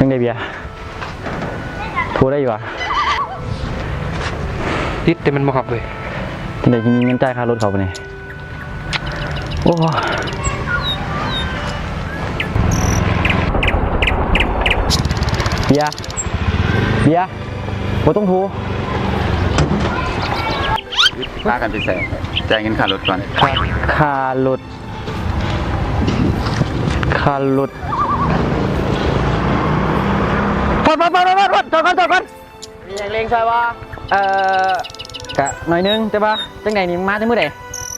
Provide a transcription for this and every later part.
ຈັ່ງໃດເບຍ ໂທໄດ້ຢູ່ຫວາ? ຕິດແຕ່ມັນບໍ່ຮັບເວີຍ. ຈັ່ງໃດຊິມີເງິນຈ່າຍຄ່າລົດເຂົາບາດນີ້? ໂອ້ ເບຍ ເບຍ ບໍ່ຕ້ອງໂທ. ພາກັນໄປໃສ? ຈ່າຍເງິນຄ່າລົດກ່ອນ. ຄ່າ ຄ່າລົດ ຄ່າລົດ. ຈອດ ຈອດ ຈອດ ຈອດ ຈອດ ຈອດກ່ອນ ຈອດກ່ອນ. ມີຫຍັງເລັ່ງຊ່ອຍບໍ່? ເອີ ກະໜ້ອຍໜຶ່ງ ແຕ່ວ່າຈັ່ງໃດນີ້ ມາແຕ່ມື້ໃດ?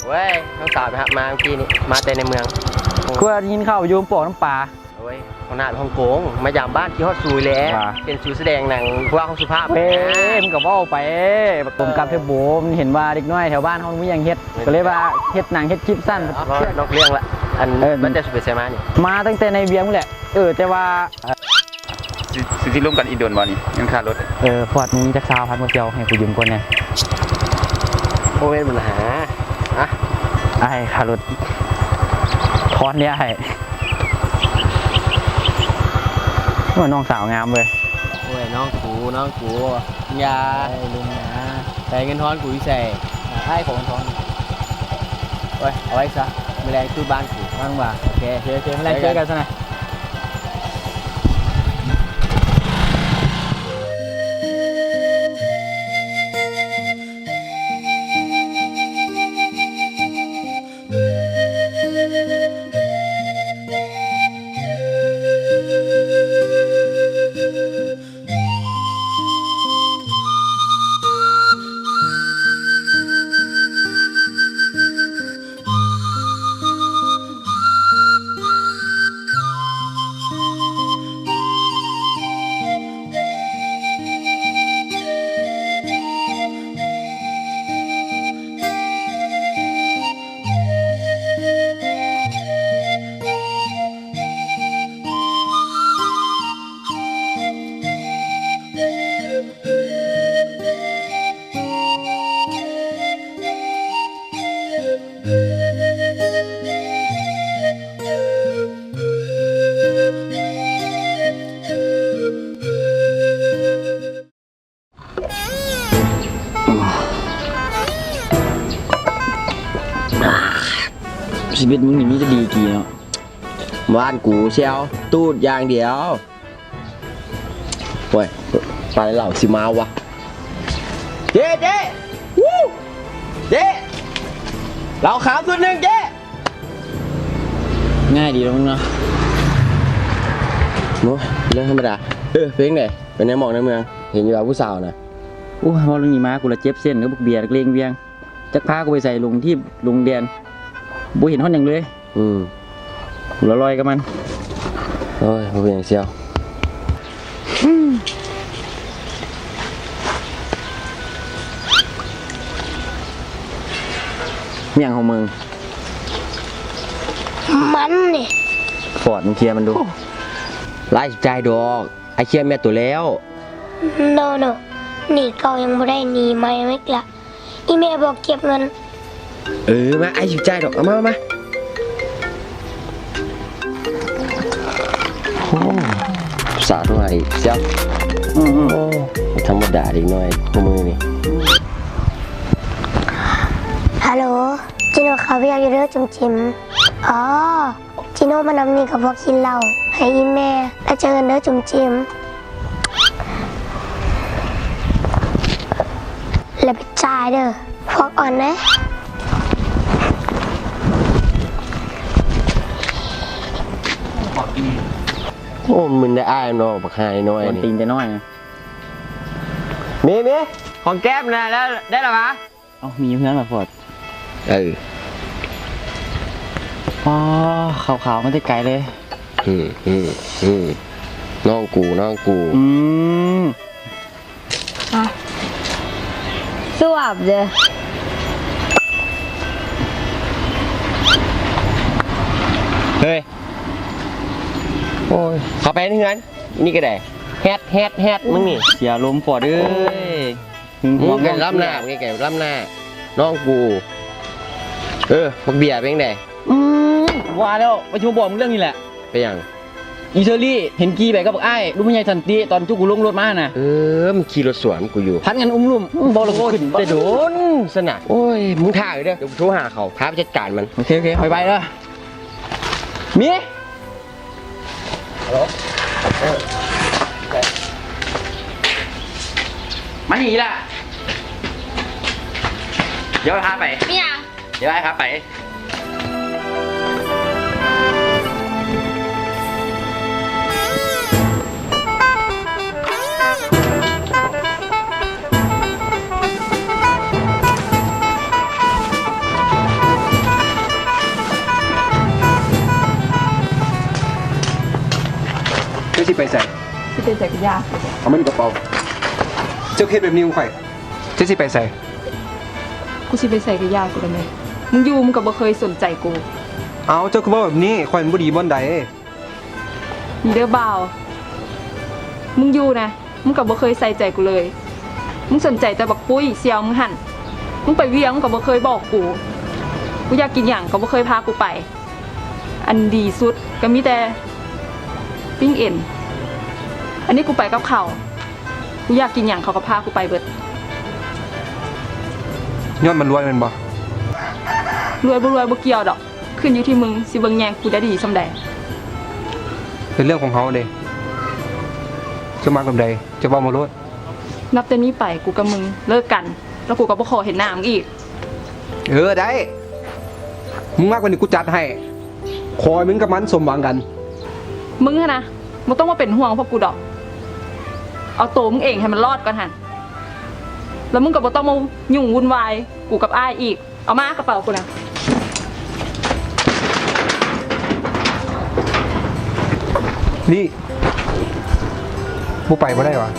ໂອ້ຍ ນ້ອງສາວໄປຮັບມາເມື່ອກີ້ນີ້ ມາແຕ່ໃນເມືອງ. ຄືວ່າໄດ້ຍິນຂ່າວໄປຢູ່ນຳປອກນຳປາ. ໂອ້ຍ ຫົວໜ້າໄປຮົງກົງ ມາຢາມບ້ານ ຄິດຮອດສູແຫຼະ. ວ່າ ເຫັນສູສະແດງໜັງຜູ້ບ່າວຂອງສຸພາບ. ເອີ ແໝ ມຶງກໍເວົ້າໄປ ກົມກັບເທບໂບ ມັນເຫັນວ່າເດັກນ້ອຍແຖວບ້ານເຮົາບໍ່ມີຫຍັງເຮັດ ກໍເລີຍວ່າເຮັດໜັງເຮັດຄລິບສັ້ນ. ເອີ ນອກເລື່ອງລະ ອັນ ເອີ ມາແຕ່ ໄປໃສມານີ້? ມາຕັ້ງແຕ່ໃນວຽງພຸ້ນແຫຼະ. ເອີ ແຕ່ວ່າ ຊິ ຊິລົມກັນອີກດົນບໍ່ນີ້ ເງິນຄ່າລົດ? ເອີ ພອດ ມຶງມີຈັກຊາວພັນບໍ່ ຊິເອົາໃຫ້ກູຢືມກ່ອນແດ່. ບໍ່ແມ່ນບັນຫາ. ອະ ອ້າຍ ຄ່າລົດ ທອນເດ້ອ້າຍ. ໂອ້ຍ ນ້ອງສາວງາມເວີຍ. ໂອ້ຍ ນ້ອງກູ ນ້ອງກູ ຢ່າ ເອີຍ ລືມນາ. ໃສ່ເງິນທອນກູຢູ່ໃສ? ອ້າຍ ຂໍເງິນທອນ. ໂອ້ຍ ເອົາໄວ້ຊະ ມື້ແລງຕູດບ້ານກູ. ວ່າງວ່າ ໂອເຄ ໂອເຄ ໂອເຄ ມື້ແລງເຈີກັນຊະນະ. ຊີວິດມຶງນີ້ມີແຕ່ດີກີເນາະ. ບ້ານກູແຊວຕູດຢ່າງດຽວ. ໂອ້ຍ ປານເຫຼົ້າຊິມາວະ. ເຈ້ ເຈ້ ວູ້ ເຈ້ ເຫຼົ້າຂາວຊຸດໜຶ່ງເຈ້. ງ່າຍດີເນາະມຶງເນາະ. ໂອ້ຍ ເລື່ອງທຳມະດາ. ເອີ ເປັນຈັ່ງໃດ ໄປໃນໝອກໃນເມືອງ ເຫັນຢູ່ວ່າຜູ້ສາວນະ? ໂອ້ຍ ເວົ້າເລື່ອງນີ້ມາ ກູລະເຈັບເສັ້ນກັບບັກເບຍນັກເລງວຽງ. ຈັກພາກູໄປໃສ ຫຼົງທີ່ຫຼົງແດນ ບໍ່ເຫັນຮອດຫຍັງເລີຍ. ອືມ ລອຍໆກັບມັນ. ໂອ້ຍ ບໍ່ເປັນຫຍັງຊຽວ. ຫຍັງຂອງມຶງ? ມັນນີ້ ຟອດ ມຶງເຄຍມັນດູ. ຫຼາຍຊິຈ່າຍດອກ. ອ້າຍເຄຍແມ່ໂຕແລ້ວ. ໂນ ໂນ ໜີ້ເກົ່າຍັງບໍ່ໄດ້ ໜີ້ໃໝ່ມາອີກລະ. ອີ່ແມ່ບອກເກັບເງິນ. ເອີ ມາ ອ້າຍຊິຈ່າຍດອກ. ເອົາມາ ເອົາມາ. ໂອ້ ສາທຸໃຫ້ຊຽວ. ອືມໆ ໂອ້ ທຳມະດາເດັກນ້ອຍຄູ່ມື້ນີ້. ຮັລໂຫຼ ຈິໂນ ເຂົ້າວຽກຢູ່ເດີ ຈຸມຈິມ. ອໍ ຈິໂນມານຳນີ້ກໍພວກກິນເຫຼົ້າໃຫ້ອີ່ແມ່ ແລ້ວເຈີກັນເດີ ຈຸມຈິມ. ແລ້ວໄປຈ່າຍເດີ ພວກອ່ອນເອີຍ. ໂອ້ ມຶນໄດ້ອ້າຍເນາະ ບັກຫ່ານ້ອຍນີ້ ຕີນແຕ່ນ້ອຍ. ເມ ເມ ຂອງແກ້ມນະ ໄດ້ລະຫວາ? ເອົ້າ ມີຢູ່ເຮືອນຫວາ ຟອດ? ເອີ ອໍ ຂາວໆ ມາແຕ່ໄກເລີຍ. ອືມ ອືມ ອືມ ນ້ອງກູ ນ້ອງກູ. ອືມ ສວບເດີ. ເຮີ້ຍ ໂອ້ຍ ເຂົ້າໄປໃນເຮືອນນີ້ກໍໄດ້. ແຮດ ແຮດ ແຮດ ມຶງນີ້ ເສຍອາລົມ ຟອດເອີຍ. ໂອ້ຍ ຫຶງຫວງ ມຶງກໍລ້ຳໜ້າ ມຶງກໍລ້ຳໜ້າ ນ້ອງກູ. ເອີ ບັກເບຍເປັນຈັ່ງໃດ? ອືມ ວ່າແລ້ວ ວ່າຊິມາບອກມຶງເລື່ອງນີ້ແຫຼະ. ເປັນຫຍັງ? ອີເຊີຣີ ເຫັນຂີ່ໄປກັບບັກອ້າຍ ລຸງຜູ້ໃຫຍ່ສັນຕິ ຕອນຈຸກູລົງລົດມານະ. ເອີ ມັນຂີ່ລົດສວນກູຢູ່ ພັດກັນອຸ້ມລຸ້ມ. ບໍ່ລະກູຂຶ້ນ ແຕ່ດົນຊັ້ນນະ. ໂອ້ຍ ມຶງຖ້າເດີ ດຽວກູໂທຫາເຂົາ ພາໄປຈັດການມັນ. ໂອເຄ ໂອເຄ ຂ້ອຍໄປເດີ. ມີ ມານີ້ລະ ດຽວພາໄປ. ມີຫຍັງ? ດຽວອ້າຍພາໄປ. ເຈົ້າຊິໄປໃສ? ຊິໄປໃສກໍຢ່າ. ເອົາມານີ້ກະເປົາ. ເຈົ້າເຮັດແບບນີ້ຂອງຂ້ອຍ. ເຈົ້າຊິໄປໃສ? ກູຊິໄປໃສກໍຢ່າກູລະແມ່. ມຶງຢູ່ມຶງກໍບໍ່ເຄີຍສົນໃຈກູ. ເອົ້າ ເຈົ້າຄືເວົ້າແບບນີ້? ຂ້ອຍມັນບໍ່ດີບ່ອນໃດ? ນີ້ເດີບ່າວ, ມຶງຢູ່ນະ ມຶງກໍບໍ່ເຄີຍໃສ່ໃຈກູເລີຍ. ມຶງສົນໃຈແຕ່ບັກປຸ້ຍສ່ຽວມຶງຫັ້ນ. ມຶງໄປວຽງມຶງກໍບໍ່ເຄີຍບອກກູ. ກູຢາກກິນຫຍັງກໍບໍ່ເຄີຍພາກູໄປ. ອັນດີສຸດກໍມີແຕ່ປີ້ງເອັນ. ອັນນີ້ກູໄປກັບເຂົາ. ກູຢາກກິນຫຍັງເຂົາກໍພາກູໄປເບິດ. ຍ້ອນມັນລວຍແມ່ນບໍ່? ລວຍບໍ່ລວຍບໍ່ກ່ຽວດອກ, ຂຶ້ນຢູ່ທີ່ມຶງຊິເບິ່ງແຍງກູໄດ້ດີສ່ຳໃດ. ເປັນເລື່ອງຂອງເຮົາເດ້, ເຈົ້າມັກແບບໃດ ເຈົ້າເວົ້າມາໂລດ. ນັບແຕ່ນີ້ໄປ ກູກັບມຶງເລີກກັນ, ແລ້ວກູກໍບໍ່ຂໍເຫັນໜ້າມຶງອີກ. ເອີ ໄດ້. ມຶງມາກກວ່ານີ້ ກູຈັດໃຫ້. ຂໍໃຫ້ມຶງກັບມັນສົມຫວັງກັນ. ມຶງຫັ້ນນະ ບໍ່ຕ້ອງມາເປັນຫ່ວງພວກກູດອກ. ເອົາໂຕມຶງເອງໃຫ້ມັນລອດກ່ອນຫັ້ນ. ແລ້ວມຶງກໍບໍ່ຕ້ອງມາຫຍຸ້ງວຸ່ນວາຍກູກັບອ້າຍອີກ. ເອົາມາກະເປົາກູນະ. ນີ້ ບໍ່ໄປບໍ່ໄດ້ຫວາ?